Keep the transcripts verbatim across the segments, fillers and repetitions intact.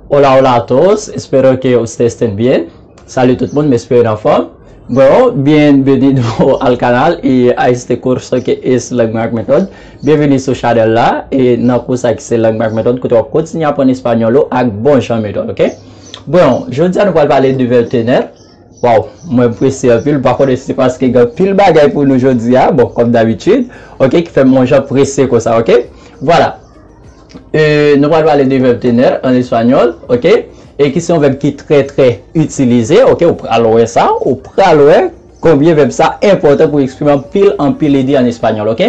Hola, hola a todos, espero que ustedes estén bien. Salut tout le monde, me espero en forme. Bueno, bienvenido al canal y a este curso que es Lengua Method. Bienveni sou chanèl la, e nan kou sa ki se Lengua Method, kote w ap kontinye aprann espanyòl ou ak bon jan metòd, ok? Bon, jodi a nou pral pale de vèb tener. Waw, mwen prese anpil, m pa konnen si se paske gen anpil bagay pou nou jodi a, bon, kòm dabitid, ok, ki fè m yon jan prese konsa, ok? Vwala. E, nou pral pale de vèb tener an espanyòl, ok? E ki se yon vèb ki trè, trè itilize, ok? Ou pral wè sa, ou pral wè konbyen vèb sa enpòtan pou eksprime anpil, anpil ide an espanyòl, ok?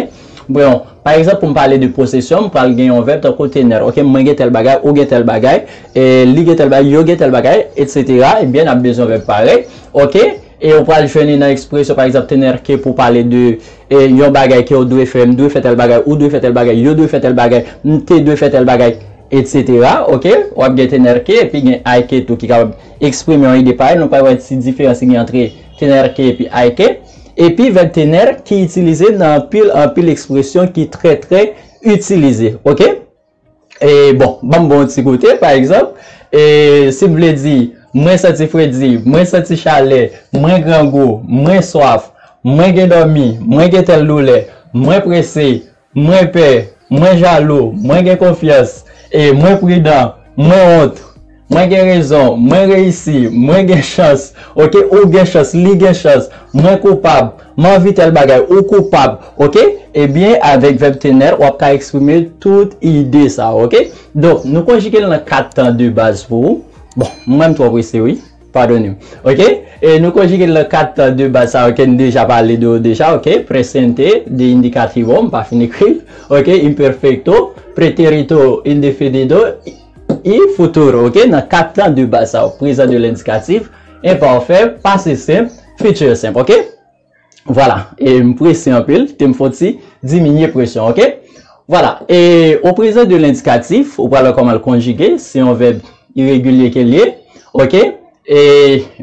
Bon, pa egzanp, pou m pale de posesyon, m pral gen yon vèb tankou tener, ok? Mwen gen tèl bagay, ou gen tèl bagay, e, li gen tèl bagay, yo gen tèl bagay, etsetera. Ebyen, n ap bezwen vèb parèy, ok? E ou pral jwenn li nan ekspresyon, pa egzanp, tener que pou pale de, e, yon bagay ke w dwe fè, m dwe fè tèl bagay, ou dwe fè tèl bagay, yo dwe fè tèl bagay, m te dwe fè tèl bagay, etsetera. Ok? W ap gen tener que epi gen hay que tou ki kapab eksprime yon ide parèy. Nou pral wè ti diferans ki gen ant tener que epi hay que. Epi vèb tener ki itilize nan anpil, anpil ekspresyon ki trè, trè itilize. Ok? E, bon, ban m ba w yon ti kote, pa egzanp, e, si m vle di, mwen santi fredi, mwen santi chalè, mwen grangou, mwen swaf, mwen gen dòmi, mwen gen tèl doulè, mwen prese, mwen pè, mwen jalou, mwen gen konfyans, e, mwen pridan, mwen wont, mwen gen rezon, mwen reyisi, mwen gen chans, ok, ou gen chans, li gen chans, mwen koupab, m anvi tèl bagay, ou koupab, ok? Ebyen, avèk vèb tener, w ap ka eksprime tout ide sa, ok? Donk, nou konjige l nan kat tan de baz pou ou. Bon, mwen m twò prese, wi. Padone m. Ok? E nou konjige l nan kat tan de baz sa yo ke n deja pale de yo deja, ok? Presente de indicativo, m pa fin ekri l. Ok? Imperfecto, pretérito indefinido, y futuro, ok? Nan kat tan de baz sa yo, prezan de lendikatif, enpafè, pase senp, fitir senp, ok? Vwala, e m prese anpil, te m fon ti diminye presyon, ok? Vwala, e o prezan de lendikatif, ou pral wè kòman l konjige, se yon vèb iregilye ke l ye, ok? E,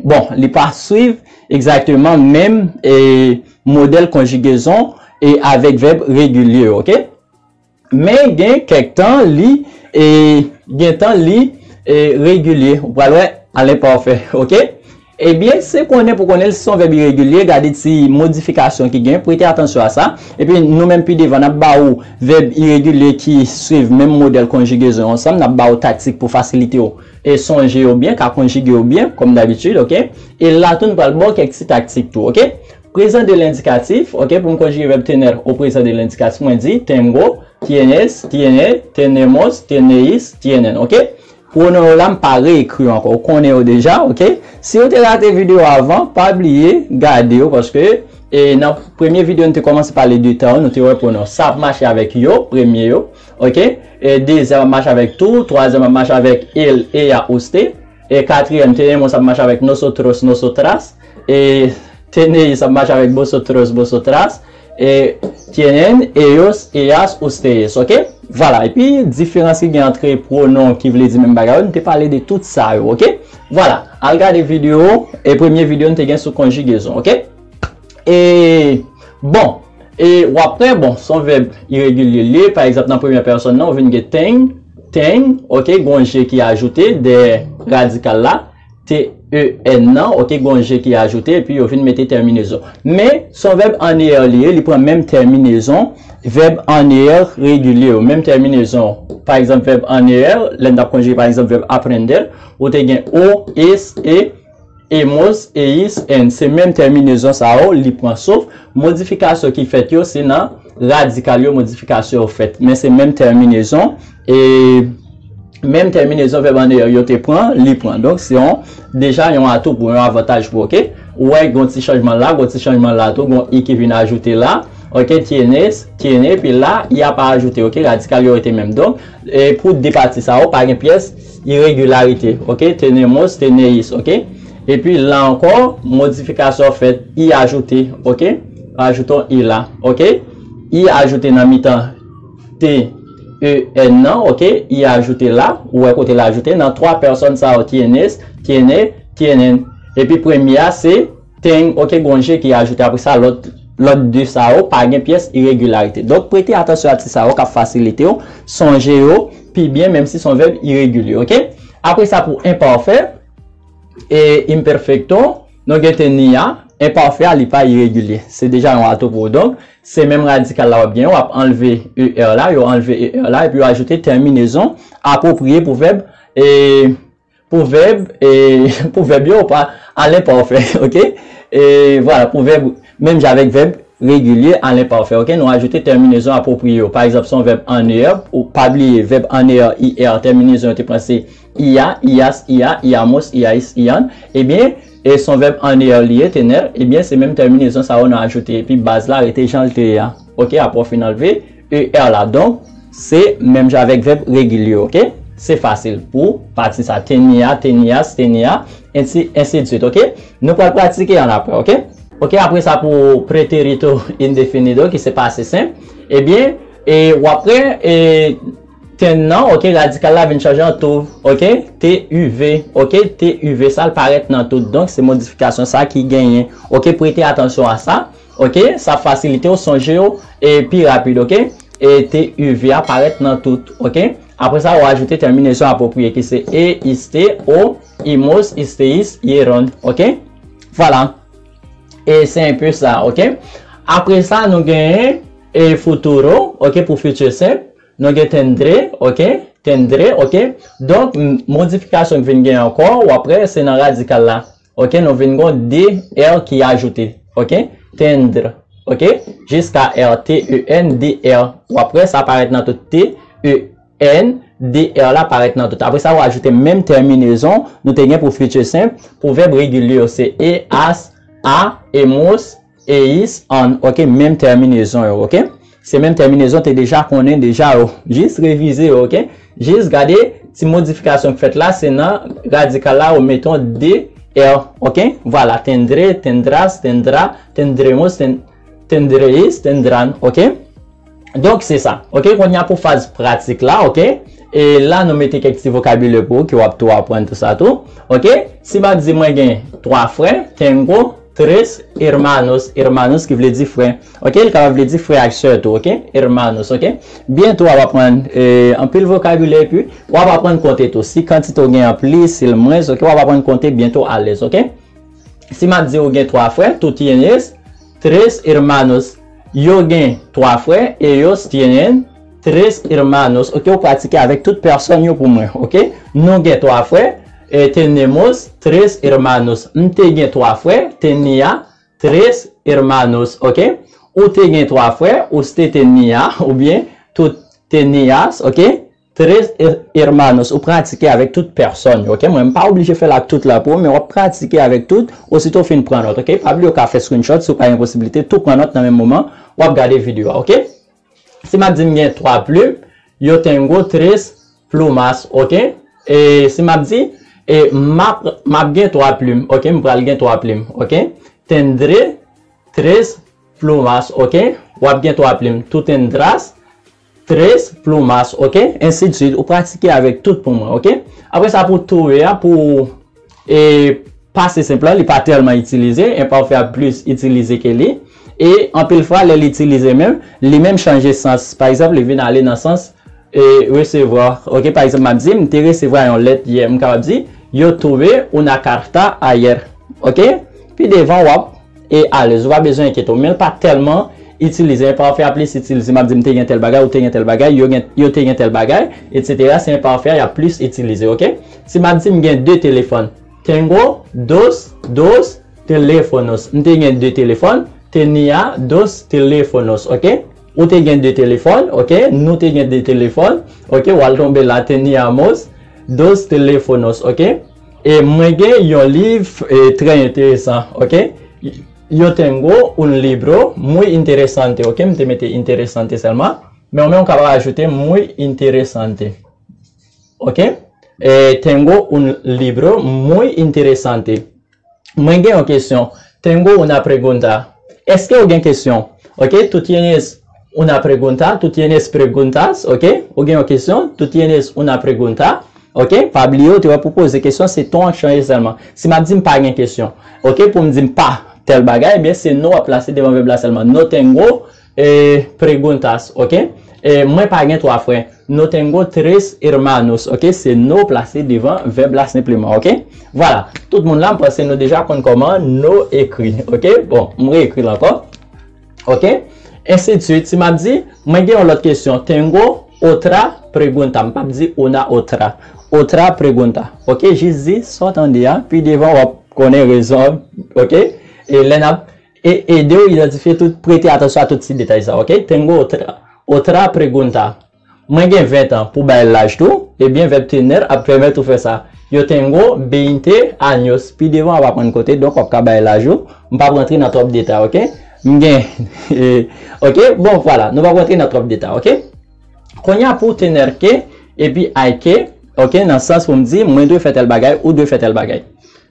bon, li pa swiv egzakteman menm, e, modèl konjigezon e avèk vèb regilye, ok? Men gen kèk tan li, e, gen tan li, e, regilye. Ou pral wè, a lenpafè, ok? Ebyen, se konnen pou konnen l, se yon vèb iregilye, gade ti modifikasyon ki gen, prete atansyon a sa. Epi nou menm pi devan, n ap ba ou vèb iregilye ki swiv menm modèl konjigezon ansanm, n ap ba ou taktik pou fasilite w e sonje yo byen, ka konjige yo byen, kòm dabitid, ok? E la tou, nou pral ba w kèk ti taktik tou, ok? Prezan de lendikatif, ok? Pou m konjige vèb tener o prezan de lendikatif, mwen di, tengo, tienes, tiene, tenemos, tieneis, tienen, ok? Pwonon yo la, m pa reekri yo ankò. Ou konnen yo deja, ok? Si ou te rate videyo avan, pa bliye gade yo, paske, e, nan premye videyo, nou te kòmanse pale de tan yo, nou te wè pwonon. Sa ap mache avèk yo, premye yo, ok? E, dezyèm ap mache avèk tú, twazyèm ap mache avèk él, ella, usted. E, katriyèm, tenemos ap mache avèk nosotros, nosotras. E, tenéis ap mache avèk vosotros, vosotras. E, tienen, ellos, ellas, ustedes, ok? Vwala, epi diferans ki gen ant pwonon ki vle di menm bagay yo, nou te pale de tout sa yo, ok? Vwala, al gade videyo, e premye videyo nou te gen sou konjigezon, ok? E, bon, e w ap wè, bon, se yon vèb iregilye l ye, pa egzanp, nan premyè pèsòn nan, ou vin gen ten, ten, ok, gen yon je ki ajoute dèyè radikal la, T E N nan, ok, gen yon je ki ajoute, epi yo vin mete tèminezon. Men, se yon vèb an E R li ye, li pran menm tèminezon vèb an E R regilye yo. Menm tèminezon, pa egzanp, vèb an E R, lè n t ap konjige, pa egzanp, vèb aprender, ou te gen o, es, e, emos, eis, en. Se menm tèminezon sa yo, li pran, sof modifikasyon ki fèt yo, se nan radikal yo modifikasyon yo fèt. Men se menm tèminezon, e menm tèminezon vèb an E R yo te pran, li pran. Donk, se yon, deja yon atou pou, yon avantaj pou, ok? Ou wè, gen yon ti chanjman la, gen yon ti chanjman la tou, gen yon i ki vin ajoute la, ok? Tienes, tiene, epi la, i a pa ajoute, ok? Radikal yo rete menm. Donk, e pou de pati sa yo, pa gen pyès iregilarite, ok? Tenemos, teneis, ok? Epi la ankò, modifikasyon fèt, i ajoute, ok? Ajoute yon i la, ok? I ajoute nan mitan T E N nan, ok? I ajoute la, ou wè kote l ajoute, nan twa pèsòn sa yo, tienes, tiene, tienen. Epi premye a se ten, ok, gen yon je ki ajoute. Apre sa, lòt, lòt de sa yo, pa gen pyès iregilarite. Donk, prete atansyon a ti sa yo k ap fasilite w sonje yo pi byen, menm si se yon vèb iregilye, ok? Apre sa, pou enpafè, e imperfecto, nou gen tenía, enpafè a, li pa iregilye. Se deja yon ato pou ou. Donk, se menm radikal la w ap gen, w ap anlve er la, yo anlve er la, epi yo ajoute tèminezon apwopriye pou vèb, e, pou vèb, e, pou vèb yo, pa a lenpafè, oke? E, vwala, pou vèb, menm jan avèk vèb regilye a lenpafè, oke? Nou ajoute tèminezon apwopriye yo. Pa egzanp, se yon vèb en er, ou pa bliye, vèb en er, I R, tèminezon yo te pran se ia, ias, ia, iamos, iais, ian. Ebyen, e se yon vèb en er li ye, tener, ebyen, se menm tèminezon sa yo nou ajoute. Epi baz la rete jan l te ye a. Oke, apre w fin anlve er la. Donk, se menm jan avèk vèb regilye, oke? Se fasil pou pati sa. Tenía, tenías, tenía, ensi, ensi de suite, oke? Nou pral pratike an apre, oke? Oke, apre sa pou pretérito indefinido, ki se pase senp, ebyen, e, w ap wè, e, ten nan, oke, radikal la vin chanje an tuv, oke, T U V, oke, T U V, sa l parèt nan tout. Donk, se modifikasyon sa ki genyen, oke, prete atansyon a sa, oke, sa ap fasilite w sonje w, e, pi rapid, oke, e, T U V a parèt nan tout, oke. Apre sa, w ajoute tèminezon apwopriye ki se e, iste, o, imos, isteis, ieron, oke. Vwala. E se enpe sa, oke? Apre sa, nou genyen e futuro, oke, pou future senp. Nou gen tendré, oke? Tendré, oke? Donk, m- modifikasyon ki vin gen ankò, w ap wè, se nan radikal la. Oke, nou vin gen de er ki ajoute, oke? Tendre, oke? Jiska er, T E N D R. W ap wè, sa parèt nan tout T E N D R la parèt nan tout. Apre sa, w ajoute menm tèminezon nou te gen pou future senp, pou vèb regilye yo, se e, as, a, emos, eis, an, oke, menm tèminezon yo, oke? Se menm tèminezon te deja konnen deja yo. Jis revize yo, oke? Jis gade ti modifikasyon k fèt la, se nan radikal la, ou mete yon de er, oke? Vwala, tendre, tendras, tendra, tendremos, ten- tendreis, tendran, oke? Donk, se sa. Oke, kounye a pou faz pratik la, oke? E la, nou mete kèk ti vokabilè pou ou, ke w ap tou aprann tou sa tou. Oke? Si m ap di mwen gen twa frè, tengo tres hermanos, hermanos ki vle di frè. Oke? Li kapab vle di frè ak sè tou, oke? Hermanos, oke? Byento, w ap aprann, e, anpil vokabilè, epi w ap aprann konte tou. Si kantite w gen an plis, si l mwens, oke? W ap aprann konte byento alèz, oke? Si m ap di ou gen twa frè, tú tienes tres hermanos. Yo gen twa frè, ellos tienen tres hermanos. Oke, ou pratike avèk tout pèsòn yo pou mwen, oke? Nou gen twa frè, e, tenemos tres hermanos. M te gen twa frè, tenía tres hermanos, oke? Ou te gen twa frè, usted tenía, oubyen tú tenías, oke? Tres her- hermanos, ou pratike avèk tout pèsòn yo, oke? Mwen, m pa oblije fè l ak tout la pou ou, men w ap pratike avèk tout, osito w fin pran nòt, oke? Pa bliye w ka fè screenshot si w pa gen posiblite tou pran nòt nan menm moman w ap gade videyo a, oke? Si m ap di m gen twa plim, yo tengo tres plumas, oke? E si m ap di, e m ap, m ap gen twa plim, oke? M pral gen twa plim, oke? Tendré tres plumas, oke? W ap gen twa plim. Tú tendrás tres plumas, oke? Ensi de suite. Ou pratike avèk tout pou mwen, oke? Apre sa, pou tuve a, pou, e, pase senp la, li pa tèlman itilize, enpafè a plis itilize ke li. E anpil fwa, lè l itilize menm, li menm chanje sans. Pa egzanp, li vin ale nan sans e, recevoir. Oke, pa egzanp, m ap di, m te resevwa yon lèt yè. M kapab di, yo tuve una carta ayer. Oke? Pi devan, w ap e alèz. Ou pa bezwen enkyete w. Men l pa tèlman itilize. Enpafè a plis itilize. M ap di, m te gen tèl bagay, ou te gen tèl bagay, yo gen, yo te gen tèl bagay, etsetera. Se enpafè a y ap plis itilize. Oke? Si m ap di, m gen de telefòn. Tengo dos, dos teléfonos. M te gen de telefòn. Tenía dos teléfonos, oke? Ou te gen de telefòn, oke? Nou te gen de telefòn, oke? W al tonbe la, teníamos dos teléfonos, oke? E mwen gen yon liv, e, trè enteresan, oke? Yo tengo un libro muy interesante, oke? M te mete interesante sèlman. Men ou menm ou kapab ajoute muy interesante. Oke? E, tengo un libro muy interesante. Mwen gen yon kesyon. Tengo una pregunta. Èske ou gen kesyon? Oke, tú tienes una pregunta, tú tienes preguntas, oke? Ou gen yon kesyon? Tú tienes una pregunta, oke? Pa bliye, ou te wè pou poze kesyon, se ton an k chanje sèlman. Si m ap di m pa gen kesyon, oke, pou m di m pa tèl bagay, ebyen, se no w ap plase devan vèb la sèlman. No tengo, e, preguntas, oke? E, mwen pa gen twa frè. No tengo tres hermanos, ok? Se no plase devan vèb la senpleman, ok? Vwala, tout moun la, m panse nou deja konn kòman no ekri, ok? Bon, m reekri l ankò, ok? Ensi de suite, si m ap di, mwen gen yon lòt kesyon, tengo otra pregunta, m p ap di una otra, otra pregunta, ok? Jis di, sa w tande a, pi devan w ap konnen rezon, ok? E lè n ap e ede w idantifye tout, prete atansyon a tout ti detay sa, ok? Tengo otra, otra pregunta. Mwen gen ven tan, pou bay laj tou, ebyen vèb tener ap pèmèt ou fè sa. Yo tengo veinte años. Pi devan w ap aprann kote, donk w ap ka bay laj ou. M p ap rantre nan twòp detay, ok? M gen, ok? Bon, vwala, nou p ap rantre nan twòp detay, ok? Kounye a pou tener que epi hay que, ok? Nan sans pou m di, mwen dwe fè tèl bagay, ou dwe fè tèl bagay.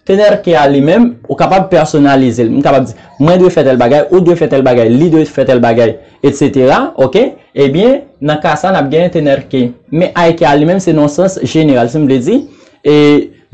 Tener que a li menm, ou kapab pèsonalize l. M kapab di, mwen dwe fè tèl bagay, ou dwe fè tèl bagay, li dwe fè tèl bagay, etsetera. Ok? Ebyen, nan ka sa, n ap genyen tener que. Men hay que a li menm, se nan sans jeneral. Si m vle di, e,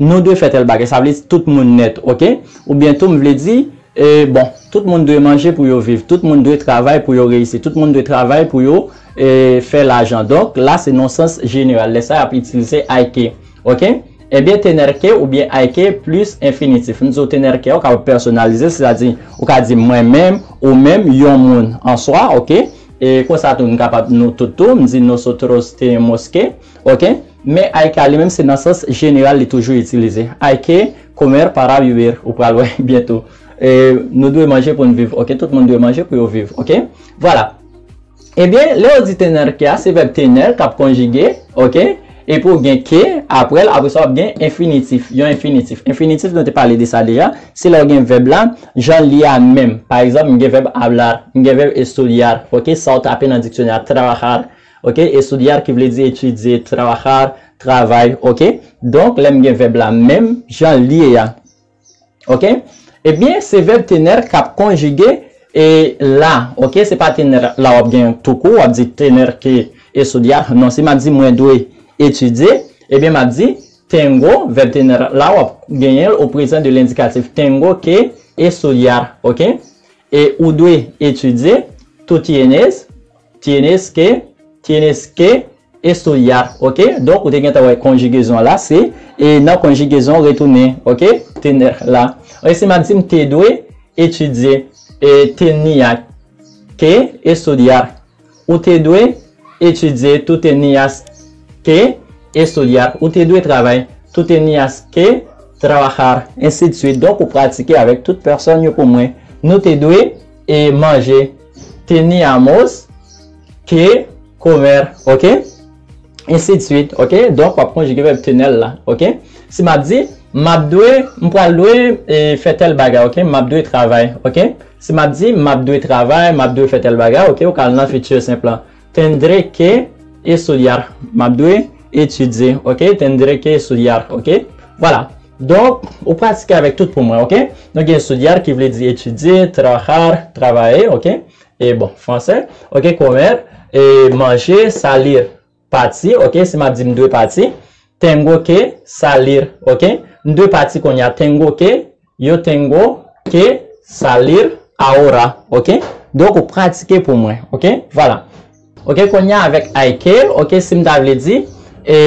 nou dwe fè tèl bagay, sa vle di tout moun nèt, ok? Oubyen tou, m vle di, e, bon, tout moun dwe manje pou yo viv, tout moun dwe travay pou yo reyisi, tout moun dwe travay pou yo, e, fè lajan. Donk, la, se nan sans jeneral. Lè sa, y ap itilize hay que, ok? Ebyen, tener que oubyen hay que plis enfinitif. M di w tener que, ou kapab pèsonalize, sètadi, ou ka di mwen menm, ou menm, yon moun an swa, ok? E konsa tou, nou kapab nou tout tou, m di nosotros tenemos que, ok? Men hay que a li menm, se nan sans jeneral li toujou itilize. Hay que comer para vivir, ou pral wè byento. E, nou dwe manje pou n viv, ok? Tout moun dwe manje pou yo viv, ok? Vwala. Ebyen, lè yo di tener que a, se vèb tener k ap konjige, ok? Epi w gen que apre l, apre sa w ap gen enfinitif, yon enfinitif. Enfinitif, nou te pale de sa deja, se lè w gen vèb la, jan l ye a menm. Pa egzanp, m gen vèb hablar, m gen vèb estudiar, ok? Sa w tape nan diksyonè a, trabajar, ok? Estudiar ki vle di etidye, trabajar, travay, ok? Donk, lè m gen vèb la menm, jan l ye a, ok? Ebyen, se vèb tener k ap konjige e la, ok? Se pa tener la w ap gen toukou, w ap di tener que estudiar. Non, si m ap di mwen dwe etidye, ebyen, m ap di tengo, vèb tener la w ap genyen l o prezan de lendikatif. Tengo que estudiar, ok? E ou dwe etidye, tú tienes, tienes que, tienes que estudiar, ok? Donk, ou te gentan wè konjigezon la, se, e nan konjigezon retounen, ok? Tener la. E si m ap di m te dwe etidye, e tenía que estudiar. Ou te dwe etidye, tú tenías que estudiar. Ou te dwe travay, tú tenías que trabajar, ensi de suite. Donk, ou pratike avèk tout pèsòn yo pou mwen. Nou te dwe, e, manje, teníamos que comer, ok? Ensi de suite, ok? Donk, w ap konjige vèb tener la, ok? Si m ap di, m ap dwe, m pral dwe, e, fè tèl bagay, ok? M ap dwe travay, ok? Si m ap di, m ap dwe travay, m ap dwe fè tèl bagay, ok? Ou ka al nan futur senp lan. Tendré que estudiar. M ap dwe etidye, ok? Tendré que estudiar, ok? Vwala. Donk, ou pratike avèk tout pou mwen, ok? Nou gen estudiar ki vle di etidye, trabajar, travay, ok? E bon, fransè, ok, comer, e manje, salir, pati, ok? Si m ap di m dwe pati, tengo que salir, ok? M dwe pati kounye a, tengo que, yo tengo que salir ahora, ok? Donk, ou pratike pou mwen, ok? Vwala. Ok, kounye a avèk hay que, ok, si m ta vle di, e,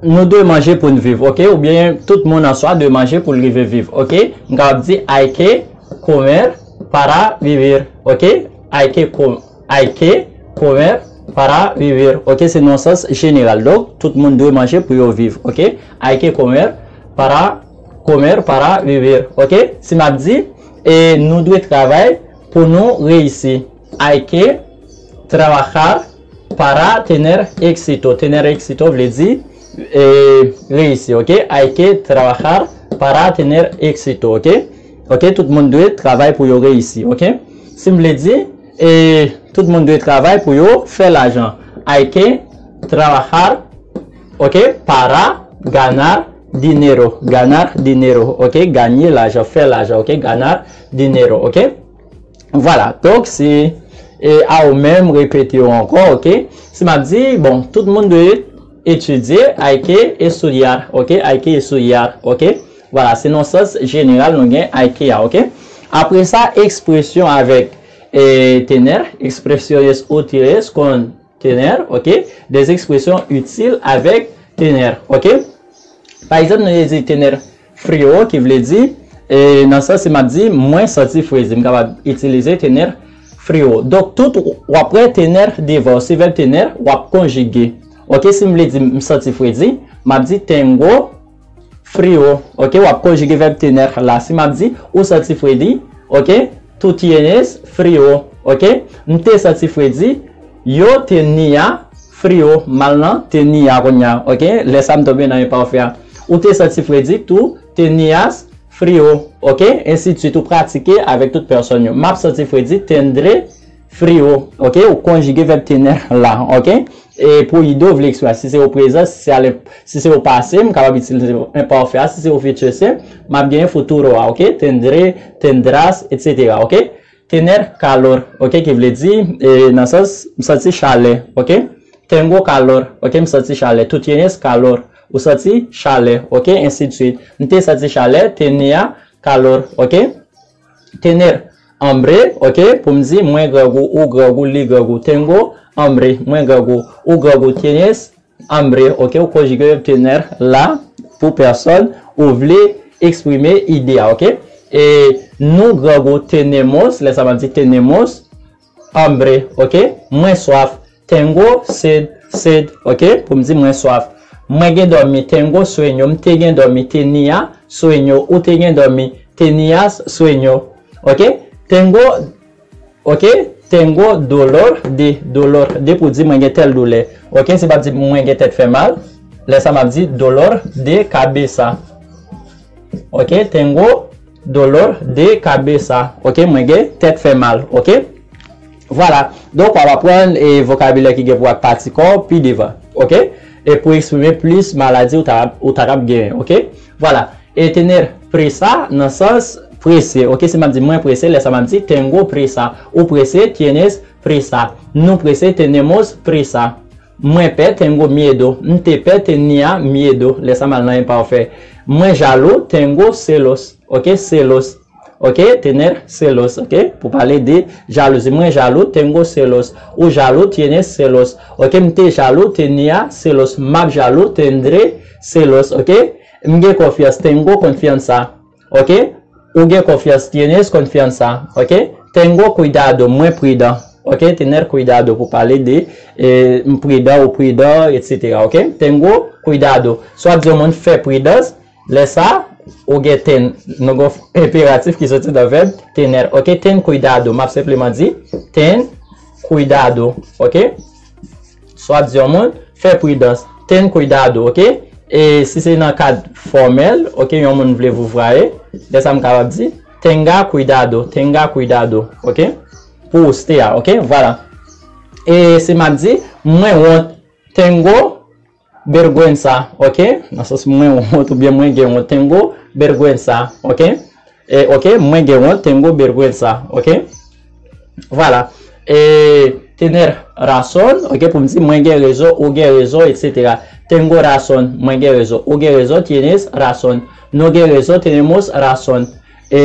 nou dwe manje pou n viv, ok? Oubyen tout moun an swa dwe manje pou l rive viv, ok? M kapab di hay que comer para vivir, ok? Hay que com-, hay que comer para vivir, ok? Se nan sans jeneral. Donk, tout moun dwe manje pou yo viv, ok? Hay que comer para, comer para vivir, ok? Si m ap di, e nou dwe travay pou nou reyisi. Hay que trabajar para tener éxito. Tener éxito vle di, e, reyisi, ok? Hay que trabajar para tener éxito, ok? Ok, tout moun dwe travay pou yo reyisi, ok? Si m vle di, e, tout moun dwe travay pou yo fè lajan. Hay que trabajar, ok, para ganar dinero. Ganar dinero, ok? Ganye lajan, fè lajan, ok? Ganar dinero, ok? Vwala, donk se, e, a ou menm, repete yo ankò, ok? Si m ap di, bon, tout moun dwe etidye, hay que estudiar, ok? Hay que estudiar, ok? Vwala, se nan sans jeneral nou gen hay que a, ok? Apre sa, ekspresyon avèk, e, tener, expresiones útiles con tener, ok? Des expressions utiles avec tener, ok? Pa egzanp, nou te di tener frio, ki vle di, e, nan sans si m ap di, mwen santi fredi, m kapab itilize tener frio. Donk, tout w ap wè tener devan, se vèb tener, w ap konjige. Ok, si m vle di m santi fredi, m ap di tengo frio. Ok, w ap konjige vèb tener la. Si m ap di, ou santi fredi, ok, tú tienes frío, ok? M te santi fredi, yo tenía frío, m al nan tenía kounye a, ok? Lè sa m tonbe nan enpafè a. Ou te santi fredi, tú tenías frío, ok? Ensi de suite, ou pratike avèk tout pèsòn yo. M ap santi fredi, tendré frío, ok? Ou konjige vèb tener la, ok? E pou ido, vle eksprime si se o prezan, si se a le, si se o pase, m kapab itilize enpafè a, si se o fiti, se, m ap genyen futuro a, ok? Tendré, tendrás, etsetera, ok? Tener calor, ok, ki vle di, e, nan sans, m santi chalè, ok? Tengo calor, ok, m santi chalè. Tú tienes calor, ou santi chalè, ok, ensi de suite. M te santi chalè, tenía calor, ok? Tener hambre, ok, pou m di, mwen grangou, ou grangou, li grangou. Tengo hambre, mwen grangou, ou grangou. Tienes hambre, ok, ou konjige vèb tener la pou pèsòn ou vle eksprime ide a, ok? E nou grangou, tenemos, lè sa m ap di tenemos hambre, ok? Mwen swaf, tengo sed, sed, ok? Pou m di mwen swaf. Mwen gen dòmi, tengo sueño, m te gen dòmi, tenía sueño, ou te gen dòmi, tenías sueño, ok? Tengo Ok, tengo dolor de, dolor de pou di mwen gen tèl doulè. Ok, se pa di mwen gen tèt fè mal. Lè sa m ap di dolor de cabeza. Ok, tengo dolor de cabeza. Ok, mwen gen tèt fè mal. Ok, vwala. Donk, w ap aprann e vokabilè ki gen pou ak pati kò pi devan. Ok, e pou eksprime plis maladi ou ta, ou ta kab genyen. Ok, vwala. E tener prisa nan sans prese. Ok, si m ap di mwen prese, lè sa m ap di tengo prisa. Ou prese, tienes prisa. Nou prese, tenemos prisa. Mwen pè, tengo miedo. M te pè, tenía miedo. Lè sa m al nan enpafè. Mwen jalou, tengo celos. Ok, celos. Ok, tener celos. Ok, pou pale de jalouzi. Mwen jalou, tengo celos. Ou jalou, tienes celos. Ok, m te jalou, tenía celos. M ap jalou, tendré celos. Ok, m gen konfyans, tengo confianza. Ok? Ou gen konfyans, tienes confianza. Ok? Tengo cuidado, mwen pridan. Ok? Tener cuidado pou pale de, e, m pridan, ou pridan, etsetera. Ok? Tengo cuidado. Swa di yon moun fè pridans, lè sa, ou gen ten, nou gen enperatif ki soti nan vèb tener. Ok? Ten cuidado. M ap senpleman di, ten cuidado. Ok? Swa di yon moun, fè pridans. Ten cuidado, ok? E si se nan kad fòmèl, ok, yon moun vle vouvwaye, lè sa m kapab di, tenga cuidado, tenga cuidado, ok? Pou usted a, ok? Vwala. E si m ap di, mwen wont, tengo vergüenza, ok? Nan sans mwen wont oubyen mwen gen wont, tengo vergüenza, ok? E, ok, mwen gen wont, tengo vergüenza, ok? Vwala. E, tener razón, ok, pou m di mwen gen rezon, ou gen rezon, etsetera. Tengo razón, mwen gen rezon, ou gen rezon, tienes razón. Nou gen rezon, tenemos razón. E,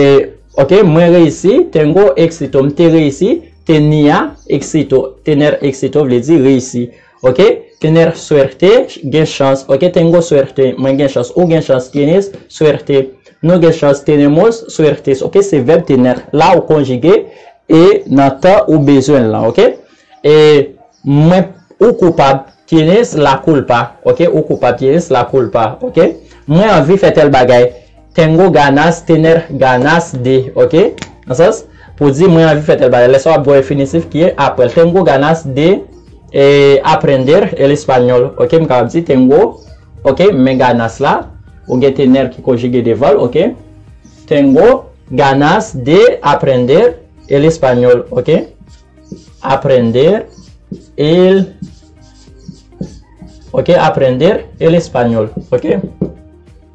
ok, mwen reyisi, tengo éxito, m te reyisi, tenía éxito. Tener éxito vle di reyisi. Ok? Tener suerte, gen chans. Ok? Tengo suerte, mwen gen chans. Ou gen chans, tienes suerte. Nou gen chans, tenemos suerte. Ok? Se vèb tener la ou konjige e nan tan ou bezwen l lan. Ok? E mwen, ou koupab, tienes la culpa. Ok? Ou koupab, tienes la culpa. Ok? Mwen anvi fè tèl bagay. Tengo ganas, tener ganas de, ok? Nan sans, pou di mwen anvi fè tèl bagay. Lè sa w ap gen yon enfinitif ki apre l. Tengo ganas de, eh, aprender el español, ok? M kapab di tengo, ok? Men ganas la, ou gen tener ki konjige devan l, ok? Tengo ganas de aprender el español, ok? Aprender el, ok? Aprender el español, ok?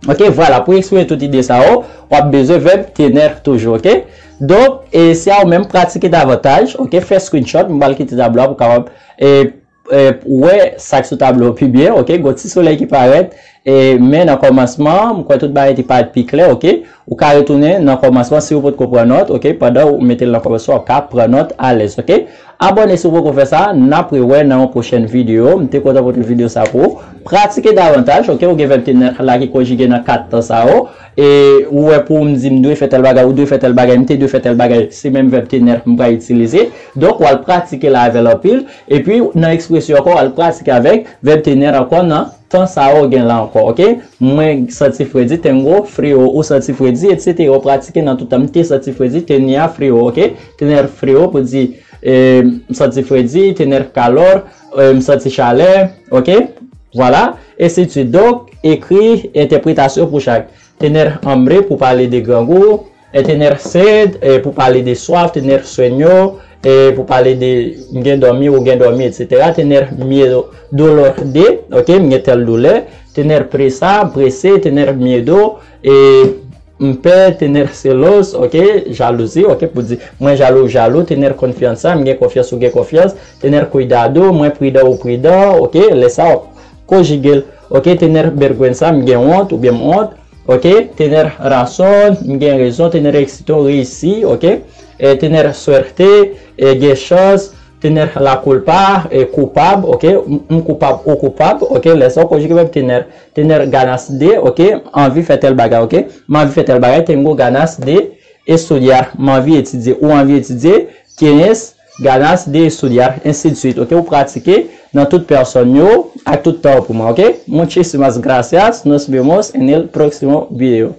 Ok, vwala, pou eksprime tout ide sa yo, w ap bezwen vèb tener toujou, ok? Donk, e, se a ou menm pratike davantaj, ok? Fè screenshot, m pral kite tablo a pou kapab, e, e, wè sa k sou tablo a pi byen, ok? Gon ti solèy ki parèt, E, men nan kòmansman, m kwè tout bagay te parèt pi klè, oke? Ou ka retounen nan kòmansman si ou potko pran nòt, oke? Pandan ou mete l nan kòmansman, ou ka pran nòt alèz, oke? Abòne si ou poko fè sa, n ap rewè nan yon pwochèn videyo. M te kontan pote videyo sa pou ou. Pratike davantaj, oke? Ou gen vèb tenèr la ki konjige nan kat tan sa yo. E ou wè pou m di m dwe fè tèl bagay, ou dwe fè tèl bagay, m te dwe fè tèl bagay, se menm vèb tenèr m pral itilize. Donk, w al pratike l avè l anpil. Epi, nan ekspresyon ankò, w al pratike avèk vèb tenèr ankò nan tan sa yo gen la ankò, oke? Mwen santi fredi, tengo frio, ou santi fredi, etsetera. Ou pratike nan tout tan. M te santi fredi, tenía frío, oke? Tener frío pou di, eh, m santi fredi, tener calor, eh, m santi chalè, oke? Vwala. Ensi de suite. Donk, ekri entèpretasyon pou chak. Tener hambre pou pale de grangou, eh, tener sed, eh, pou pale de swaf, tener sueño, eh, pou pale de m gen dòmi, ou gen dòmi, etsetera. Tener miedo, dolor de, oke, m gen tèl doulè. Tener presa, prese, tener miedo, eh, m pè, tener celos, oke, jalouzi, oke, pou di mwen jalou, ou jalou, tener confianza, m gen konfyans, ou gen konfyans, tener cuidado, mwen pridan, ou pridan, oke, lè sa w ap konjige l, oke, tener vergüenza, m gen wont, oubyen m wont, oke, tener razón, m gen rezon, tener éxito, reyisi, oke, eh, tener suerte, eh, gen chans, tener la culpa, eh, koupab, oke, m m koupab, ou koupab, oke, lè sa w konjige vèb tener. Tener ganas de, oke, anvi fè tèl bagay, oke, m anvi fè tèl bagay, tengo ganas de estudiar, m anvi etidye, ou anvi etidye, tienes ganas de estudiar, ensi de suite, oke, ou pratike nan tout pèsòn yo ak tout tan yo pou mwen, oke? Muchísimas gracias, nos vemos en el próximo video.